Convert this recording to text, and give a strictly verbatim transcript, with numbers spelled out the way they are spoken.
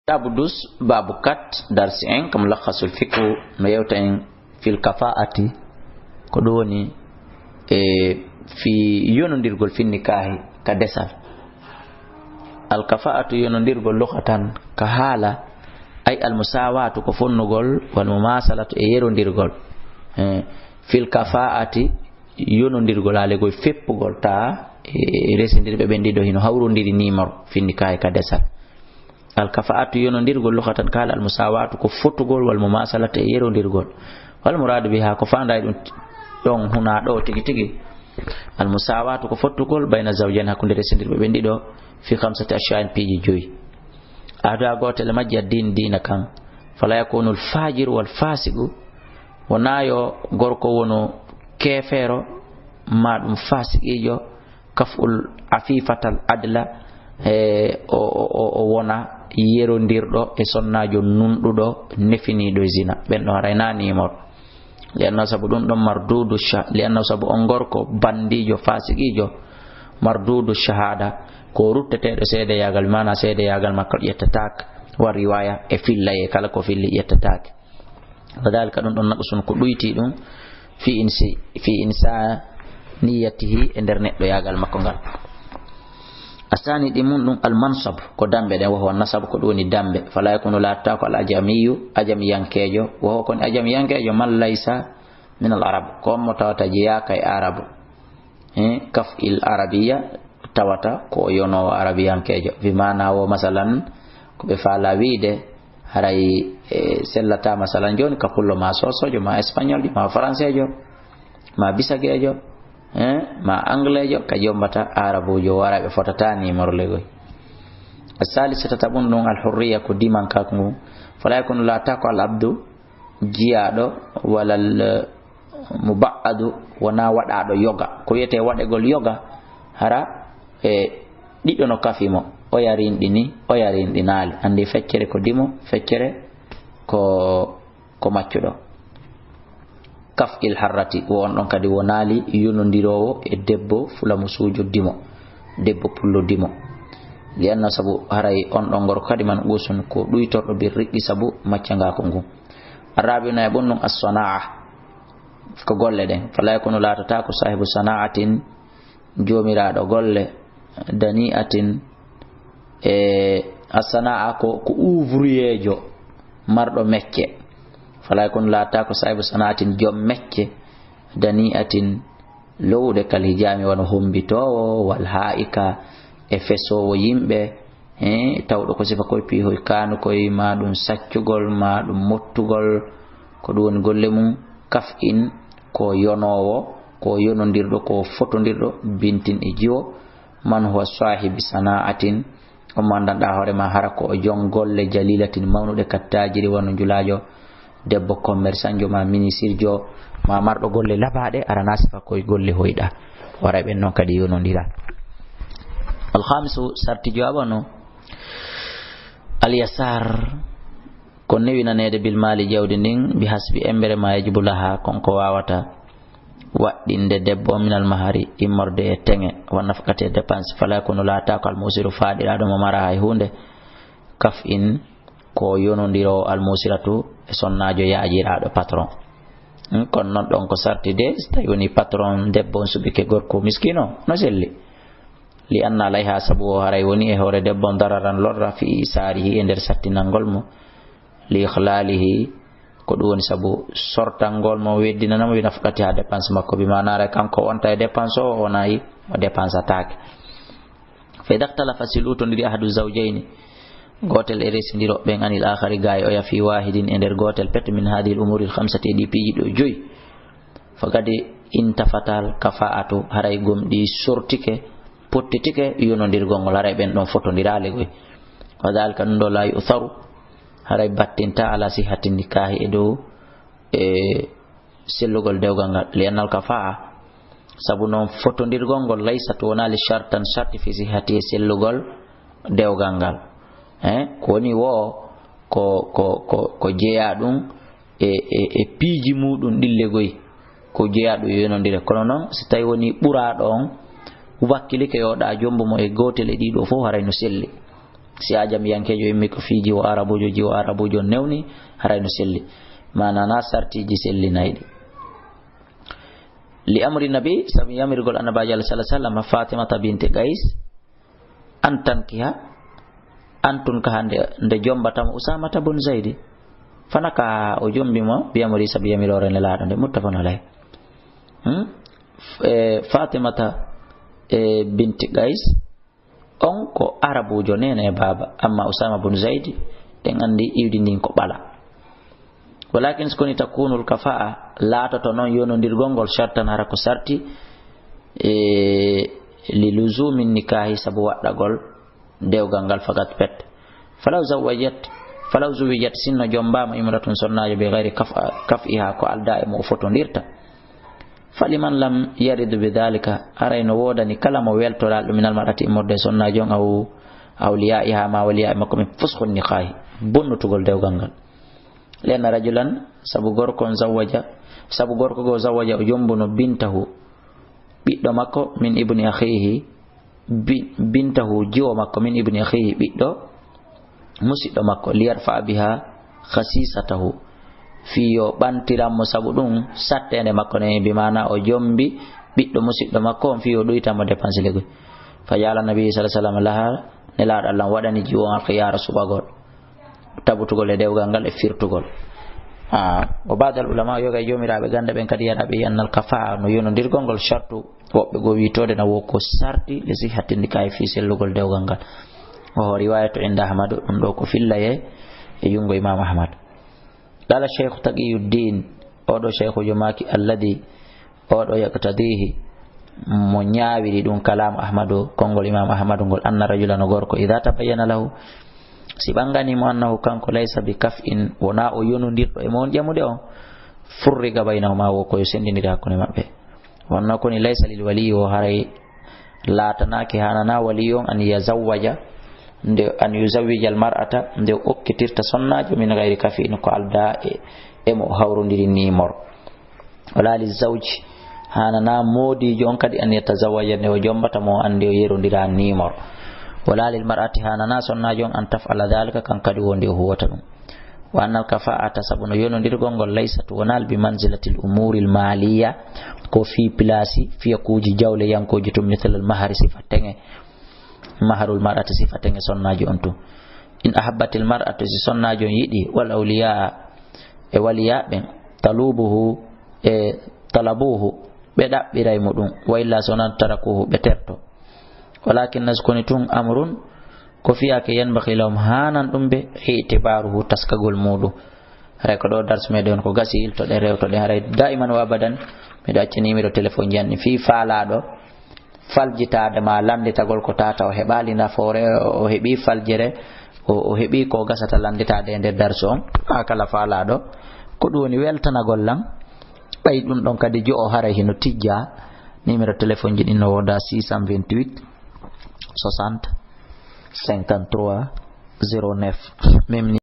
Kitaabu dus, baabu kat, darsi en, kam lakhasul fiqhu, no yewta en fil kafaa'ati, ko ɗum woni e fii yonondirgol fin nikaahi ka desal. Al kafaa'atu, yonondirgol lughatan ka haala, ay al musaawaatu ko fonnugol, wal mumaasalatu e yerondirgol. Eh, fil kafaa'ati, yonondirgol, haale koy feppugol, taa e resindirɓe ɓen ɗiɗo hino hawrondiri numéro fin nikaahi ka desal. Al kafaa'atu, yonondirgol, lughatan ka haala, al musaawaatu ko fotugol, wal mumaasalatu e yerondirgol. Wal muraadu bihaa, ko faandaa e ɗum ɗon hunaa ɗoo tigi tigi. Al musaawaatu ko fotugol, bayna zawjayn, hakkunde resindirɓe ɓen ɗiɗo, fi khamsati ashya'in, piiji joyi. Ahaduhaa, gootel e majji, ad-diin, diina kan. Falaa yakuunu al faajiru wal faasiqu, wonaa yo gorko wonu keefeero, maa ɗum faasiqiijo, kaf'ul afiifatal adla, e o, o, o, o wona yerondirɗo e sonnaajo nunɗuɗo, nefiniiɗo e zina. Ɓen ɗo haray naa numéro. Li annahu, sabu ɗum ɗon, marduudu sha-, li annahu, sabu on gorko bandiijo, faasiqiijo, marduudu shahaada, ko rutteteeɗo seedeyaagal, maanaa seedeyaagal makko ƴettataake, wa riwaaya e fillayee, kala ko filli ƴettataake. Wa daalika, ɗum ɗon, naqsun, ko ɗuytii ɗum, fi insi-, fi insaaniyatihi, e nder neɗɗoyaagal makko ngal. Asaani ɗi mun ɗum al mansab, ko dambe ɗen, wa huwa nasab, ko ɗum woni dambe. Falaa yakuunu, laataako, al ajamiyu, ajamiyankeejo, wa huwa, ko woni ajamiyankeejo, man laysa min al arab, ko on mo tawata jeyaaka e arabu. Eh, kaf il arabiya, tawata ko o yonoowo arabiyankeejo. Bi maanaa wo, masalan, ko ɓe faalaa wiide, haray, eh, sellataa, masalan, jooni ka pullo, maa soosoojo, maa espagnol, maa faranseejo, maa bisageejo, eh, maa angleejo, ka jombata arabuujo, o ara ɓe fotataa numéro legoy. Asaalisa, tataɓun ɗum, al hurriya, ko dimankaaku ngu. Falaa yakunu, laataako, al abdu, jiyaaɗo, walal muba'adu, wonaa waɗaaɗo yoga. Ko wiyetee waɗegol yoga, hara e ɗiɗo no kafi mo, oya rinɗini, oya rinɗinaali. Anndi feccere ko dimo, feccere ko, ko maccuɗo. Kaf il harrati, wo on ɗon kadi wonaali yonondiroowo e debbo fulamusuujo dimo, debbo pullo dimo. Li anna, sabu haray on ɗon gorko kadi, man usun, ko ɗuytorɗo bir riqqi sabu maccangaaku ngun. Arrabiuna e ɓun ɗum as-sanaa'a, ko golle ɗen. Falaa yakunu, laatataako, saahibu sana'atin, joomiraaɗo golle, dani'atin, e as-sanaa'a ko, ko ouvrier-jo marɗo mecce. Falaa yakunu, laatataako, saahibu sana'atin, joom mecce, dani'atin, lowuɗe, kal hijaami, wano hombitoowo, wal haa'ika, e fesoowo yimɓe, eh, tawɗo ko sifa koy piihoy kaanukoy, maa ɗum saccugol, maa ɗum mottugol, ko ɗum woni golle mum. Kaf in, ko yonoowo, ko yonondirɗo, ko fotondirɗo, bintin e jiwo. Man huwa saahibi sana'atin, on mo anndanɗaa hoore maa hara ko o jon golle, jaliilatin, mawnuɗe, kattajiri, wano njulaajo, debbo commerçantjo, maa minisirjo, maa marɗo golle labaaɗe, aranaa sifa koye golle hoyɗa. Waray ɓen non kadi yonondira. Alkhamisu, sarti jowaɓano, alyasar, ko newinaneede bil maali, jawdi ndin, bi hasbi, embere ma yajibu laha, kon ko waawata waɗɗinde debbo on, minal mahari, immorde e teŋe, wa nafqati, e dépense. Fala yakunu, laataako, al musiru, faaɗiraaɗo mo mara hay huunde, kaf in, ko yonondiroowo, al musiratu, e sonnaajo yaajiraaɗo, patron. Hmm, kono non ɗon ko sarti de, so tawi woni patron debbo on suɓike gorko miskino, no selli. Li anna alayha, sabu o haray woni e hoore debbo on, dararan, lorra, fi isaarihi, e nder sattinangol mo, li ikhlaalihi, ko ɗum woni sabu sortangol mo, weddinana mo, bi nafqatiha, dépense makko, bi maanaare kanko wonta e dépense o, o wonayi, o dépensataake. Fa idha ikhtalafa, si luutondiri, ahadu zawjayni, gootel e resindirooɓe ɓen, anil aakhari, gaay oya, fi waahidin, e nder gootel pet, min haadihil umuuril khamsati, e ɗi piiji ɗo joyi, faqad intafatal kafaa'atu, haray gomɗii sortike, pottitike yonondirgol ngol, haray ɓen ɗon fotondiraali goy. Wa dhalika, ɗum ɗo, la yu'tharu, haray battinta, ala sihhati nikaahi, e dow, e sellugol dewgal ngal. Li annal kafaa'a, sabu non fotondirgol ngol, laysat, wonaali, shartan, sarti, fi sihhati, e sellugol dewgal ngal. Eh, ko woni wo, ko, ko, ko, ko jeyaa ɗum e, e, e piiji muɗum ɗille goy, ko jeyaa ɗum e yonondire. Kono non, si tawi woni ɓuraaɗo on wakkilike yo ɗa jombo mo e gootel e ɗiɗo fof, haray no selli. Si ajamiyankeejo immi ko fii jiwo arabuujo, jiwo arabuujo newni, haray no selli. Maanaa na sartiiji sellinayɗi. Li amri nabi, sabi yamirgol Annabaajo Allah sallallahu alaihi wasallam, Fatimata binti Qais, an tankiha, an tunkaha nde, nde jombata mo Usamata bun Zaidi. Fanakaha, o jombi mo, bi amri, sabi yamiroore Nelaaɗo nde, muttafaqun alayh. Hmm? F-, e, Fatimata, e, binti Qais, on ko arabuujo neene e baaba, amma Usama bun Zaidi, ɗen anndi iwdi ndin ko ɓala. Walakin so koni takunul kafa'a, laatoto non yonondirgol ngol shartan hara ko sarti, e, li luzumi nikahi sabu waɗɗagol dewgal ngal fakat pet. Falaw zawwajat, falaw zuwijat sinno jombaama imratun sonnaajo bi gayri kaf-, kaf'iha ko alda e mo o fotondirta. Faliman lam yaridu bi dhalika, haray no woodani kala mo weltoraali ɗum minal mar'ati immorde e sonnaajo on aw awliya'iha ma waliya e makko min fuskhun nikahi, bonnutugol dewgal ngal. Lianna rajulan, sabu gorko on zawwaja, sabu gorko goo zawwaja o jombuno bintahu, ɓiɗɗo makko min ibni akhihi, bi-, bintahu jiwo makko min ibni akhihi ɓiɗɗo musiɗɗo makko, liyarfa biha khasisatahu, fii yo ɓantiran mo sabu ɗum satteende makko nde, bi maana o jombi ɓiɗɗo musiɗɗo makko on fii yo ɗuytan mo dépense legoy. Fa jaala nabi sallallahu alaihi wasallam laha, Nelaaɗo Allah waɗani jiwo on alkhiyara suɓagol, tabutugol e dewgal ngal e firtugol. Ah, o ba'dal ulama, yoga e joomiraaɓe gannde ɓen kadi yaraɓe annal kafa'a no yonondirgol ngol shartu. Woɓɓe goo wiitoode na wo ko sarti li sihhati nikahi fii sellugol dewgal ngal. O riwayatu inda Ahmadu, ɗum ɗo ko fillaye e junngo Imam Ahmad. Qala Shaykh Taqiyuddin, oɗo shaykhujo maaki, alladhi, oɗo yaqtadihi, mo ñaawiri ɗum kalaamu Ahmadu, konngol Imam Ahmadu ngol, anna rajulan, o gorko, idha tabayyana lahu, si ɓanngani mo, annahu, kanko, laysa bi kaf'in, wona o yonondirɗo e mo on ƴamude on, furriqa baynahuma, wo ko yo senndindiri hakkunde maɓɓe. Wonno koni laysa lil waliyi, o haray laatanaaki, haanana waliyi on an yazawwaja, nde, an yuzawwija al mar'ata, nde o okkitirta sonnaajo, min gayri kaf'in, ko aldaa e, e mo o hawrondiri nimor. Wala lil zawji, haanana moodiijo on kadi an yatazawwaja, nde o jombata mo o anndi o yerondira nimor. Wala lil mar'ati, haanana sonnaajo on an taf'ala dhalika, kan kadi wonde o huwata ɗum. Wa annal kafa'ata, sabu no yonondirgol ngol, laysat, wonal, bi manzilatil umuril maliya, ko fii pilaasi, fiyakuuji jawleyankooji tun, mithlal mahari, sifa teŋe, maharul mar'ati, sifa teŋe sonnaajo on tun. In ahabbatil mar'atu, si sonnaajo on yiɗi, wal awliya, e waliya ɓen, talubuhu, e talabuhu, ɓe ɗaɓɓiray mo ɗum, wa illa so non tarakuhu, ɓe terto. Walakin nas koni tun amrun, ko fiyaake yanbaghi lahum, haanan ɗum ɓe, i'tibaruhu, taskagol muuɗum. Haray ko ɗo darsu meɗen ko gasi, iltoɗen, rewtoɗen. Haray daiman wa abadan, miɗo acca numéro téléphone ji an ɗin fii faalaaɗo faljitaade ma lannditagol ko tata o heɓaali nafoore, o heɓi faljere, o, o heɓi ko gasata lannditaade e nder darsu on. Haa kala faalaaɗo, ko ɗum woni weltanagol lan. Ɓay ɗum ɗon kadi jo'o haray hino tijja. Numéro téléphone ji ɗin no wooda six cent vingt-huit soixante cinquante-trois zéro neuf. Même